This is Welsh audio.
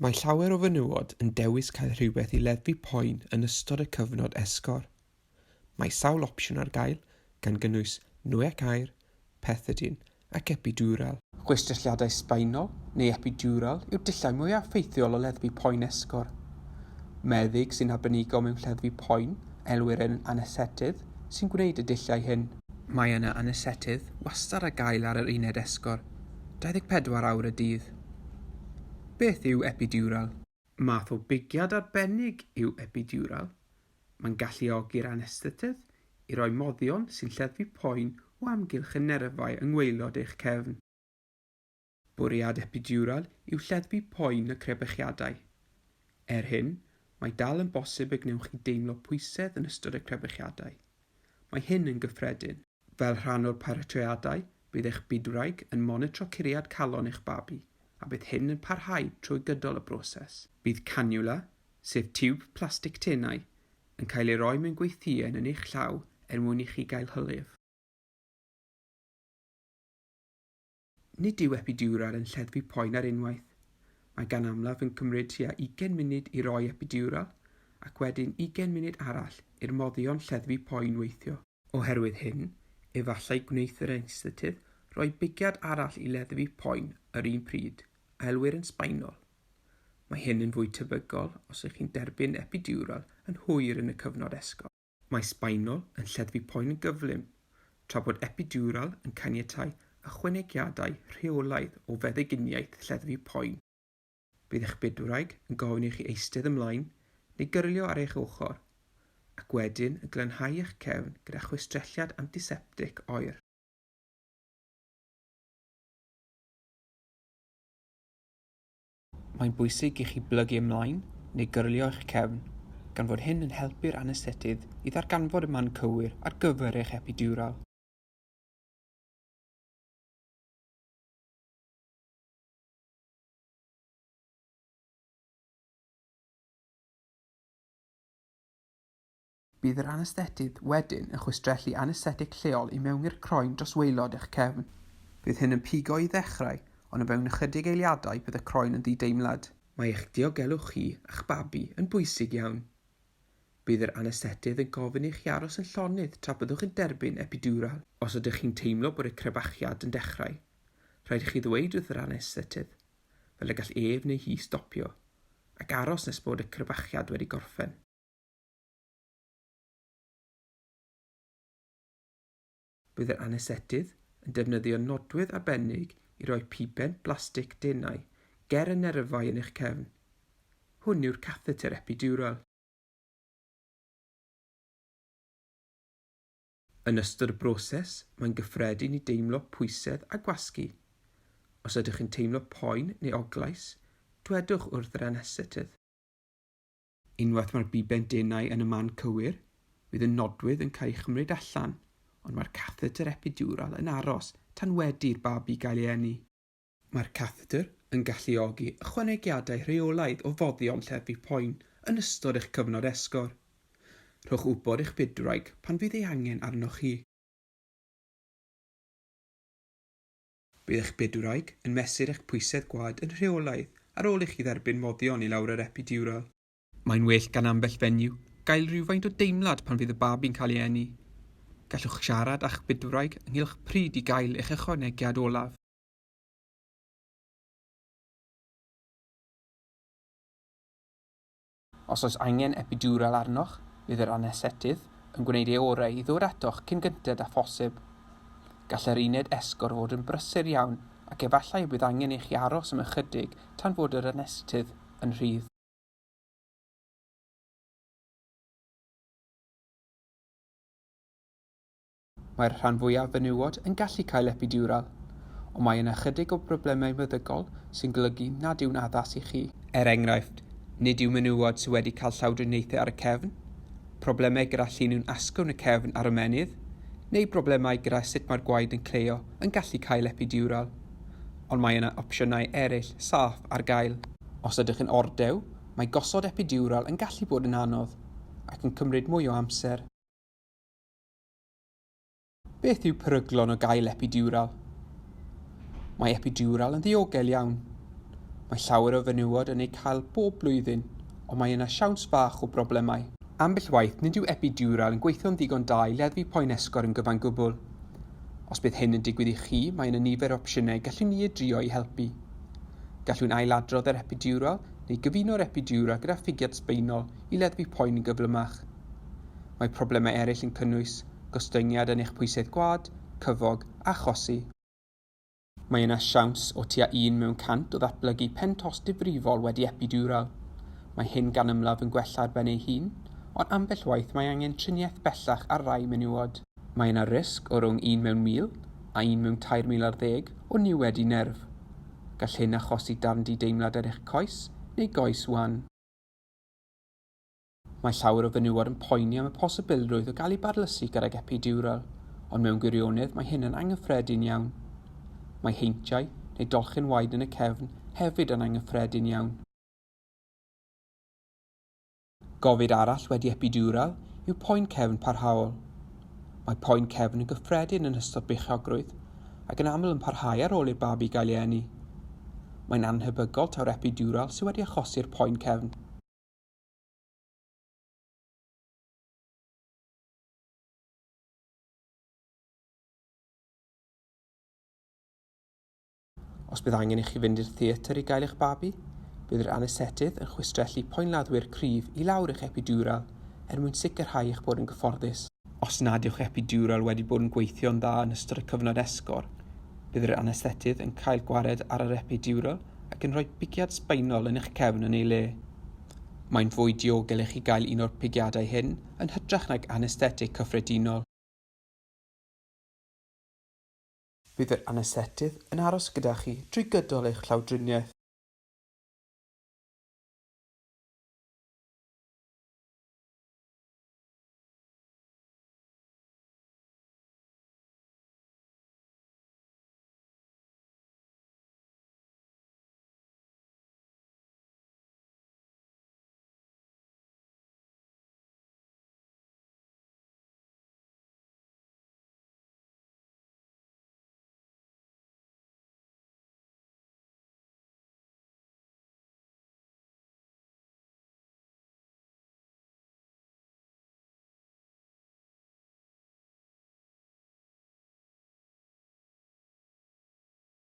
Mae llawer o fenywod yn dewis cael rhywbeth i leddfu poen yn ystod y cyfnod esgor. Mae sawl opsiwn ar gael, gan gynnwys nwy ac aer, pethidine ac epidural. Chwistrelliadau sbaenol neu epidural yw'r dulliau mwyaf effeithiol o leddfu poen esgor. Meddyg sy'n arbenigo mewn lleddfu poen, elwir yn anesthetydd, sy'n gwneud y dulliau hyn. Mae yna anesthetydd wastad ar gael ar yr uned esgor, 24 awr y dydd. Beth yw epidural? Math o bigiad arbennig yw epidural. Mae'n galluogi'r anesthetydd i roi moddion sy'n lleddfu poen o amgylch y nerfau yng ngwaelod eich cefn. Bwriad epidural yw lleddfu poen y crebychiadau. Er hyn, mae dal yn bosib y gwnewch chi deimlo pwysedd yn ystod y crebychiadau. Mae hyn yn gyffredin. Fel rhan o'r paratoadau, bydd eich bydwraig yn monitro curiad calon eich babi, a bydd hyn yn parhau trwy gydol y broses. Bydd caniwla, sef tiwb plastig tenau, yn cael ei roi mewn gweithïen yn eich llaw er mwyn i chi gael hylif. Nid yw epidural yn lleddfu poen ar unwaith. Mae gan amlaf yn cymryd tua ugain munud i roi epidural ac wedyn ugain munud arall i'r moddion lleddfu poen weithio. Oherwydd hyn, efallai gwneith yr anaesthetydd roi bigiad arall i leddfu poen yr un pryd, a elwir yn sbaenol. Mae hyn yn fwy tebygol os ych chi'n derbyn epidural yn hwyr yn y cyfnod esgor. Mae sbaenol yn lleddfu poen yn gyflym, tra bod epidural yn caniatáu ychwanegiadau rheolaidd o feddyginiaeth lleddfu poen. Bydd eich bydwraig yn gofyn i chi eistedd ymlaen neu gyrlio ar eich ochr, ac wedyn yn glanhau eich cefn gyda chwistrelliad antiseptig oer. Mae'n bwysig i chi blygu ymlaen neu gyrlio eich cefn, gan fod hyn yn helpu'r anesthetydd i ddarganfod y man cywir ar gyfer eich epidural. Bydd yr anesthetydd wedyn yn chwistrellu anesthetig lleol i mewn i'r croen dros waelod eich cefn. Bydd hyn yn pigo i ddechrau, ond o fewn ychydig eiliadau bydd y croen yn ddi-deimlad. Mae eich diogelwch chi a'ch babi yn bwysig iawn. Bydd yr anesthetydd yn gofyn i chi aros yn llonydd tra byddwch yn derbyn epidural. Os ydych chi'n teimlo bod y crebachiad yn dechrau, rhaid i chi ddweud wrth yr anesthetydd, fel y gall ef neu hi stopio, ac aros nes bod y crebachiad wedi gorffen. Bydd yr anesthetydd yn defnyddio nodwydd arbennig i roi piben blastig denau ger y nerfau yn eich cefn. Hwn yw'r catheter epidural. Yn ystod y broses, mae'n gyffredin i deimlo pwysedd a gwasgu. Os ydych yn teimlo poen neu oglais, dwedwch wrth yr anesthetydd. Unwaith mae'r biben denau yn y man cywir, bydd y nodwydd yn cael ei chymryd allan, ond mae'r catheter epidural yn aros tan wedi i'r babi gael ei eni. Mae'r cathetr yn galluogi ychwanegiadau rheolaidd o foddion lleddfu poen yn ystod eich cyfnod esgor. Rhowch wybod i'ch bydwraig pan fydd ei angen arnoch chi. Bydd eich bydwraig yn mesur eich pwysedd gwaed yn rheolaidd ar ôl i chi dderbyn moddion i lawr yr epidural. Mae'n well gan ambell fenyw gael rhywfaint o deimlad pan fydd y babi'n cael ei eni. Gallwch siarad â'ch bydwraig ynghylch pryd i gael eich ychwanegiad olaf. Os oes angen epidural arnoch, bydd yr anesthetydd yn gwneud ei orau i ddod atoch cyn gynted â phosib. Gall yr uned esgor fod yn brysur iawn ac efallai y bydd angen i chi aros am ychydig tan fod yr anesthetydd yn rhydd. Mae'r rhan fwyaf fenywod yn gallu cael epidural, ond mae yna ychydig o broblemau meddygol sy'n golygu nad yw'n addas i chi. Er enghraifft, nid yw menywod sydd wedi cael llawdriniaethau ar y cefn, problemau gyda llinyn asgwrn y cefn a'r ymennydd, neu broblemau gyda sut mae'r gwaed yn cleo yn gallu cael epidural. Ond mae yna opsiynau eraill saff ar gael. Os ydych yn ordew, mae gosod epidural yn gallu bod yn anodd, ac yn cymryd mwy o amser. Beth yw peryglon o gael epidural? Mae epidural yn ddiogel iawn. Mae llawer o fenywod yn ei cael bob blwyddyn, ond mae yna siawns fach o broblemau. Ambell waith, nid yw epidural yn gweithio'n ddigon da i leddfu poen esgor yn gyfan gwbl. Os bydd hyn yn digwydd i chi, mae yna nifer o opsiynau gallwn ni eu drio i helpu. Gallwn ailadrodd yr epidural neu gyfuno'r epidural gyda ffigiad sbeinol i leddfu poen yn gyflymach. Mae problemau eraill yn cynnwys gostyngiad yn eich pwysedd gwaed, cyfog a chosi. Mae yna siawns o tua un mewn 100 o ddatblygu pen tost difrifol wedi epidural. Mae hyn gan ymladd yn gwella ar ben ei hun, ond ambell waith mae angen triniaeth bellach ar rai menywod. Mae yna risg o rhwng un mewn 1,000 a un mewn 3,000 ar ddeg o niwed i nerf. Gall hyn achosi darn di-deimlad ar eich coes neu goes wan. Mae llawer o fenywod yn poeni am y posibilrwydd o gael eu barlysu gydag epidural, ond mewn gwirionedd mae hyn yn anghyffredin iawn. Mae heintiau neu dolchen waed yn y cefn hefyd yn anghyffredin iawn. Gofid arall wedi epidural yw poen cefn parhaol. Mae poen cefn yn gyffredin yn ystod beichiogrwydd ac yn aml yn parhau ar ôl i'r babi gael ei eni. Mae'n annhebygol taw'r epidural sydd wedi achosi'r poen cefn. Os bydd angen i chi fynd i'r theatr i gael eich babi, bydd yr anesthetydd yn chwistrellu poenladdwyr cryf i lawr eich epidural er mwyn sicrhau eich bod yn gyfforddus. Os nad yw'ch epidural wedi bod yn gweithio'n dda yn ystod y cyfnod esgor, bydd yr anesthetydd yn cael gwared ar yr epidural ac yn rhoi pigiad sbaenol yn eich cefn yn ei le. Mae'n fwy diogel i chi gael un o'r pigiadau hyn yn hytrach nag anesthetig cyffredinol. Bydd yr anesthetydd yn aros gyda chi drwy gydol eich llawdriniaeth.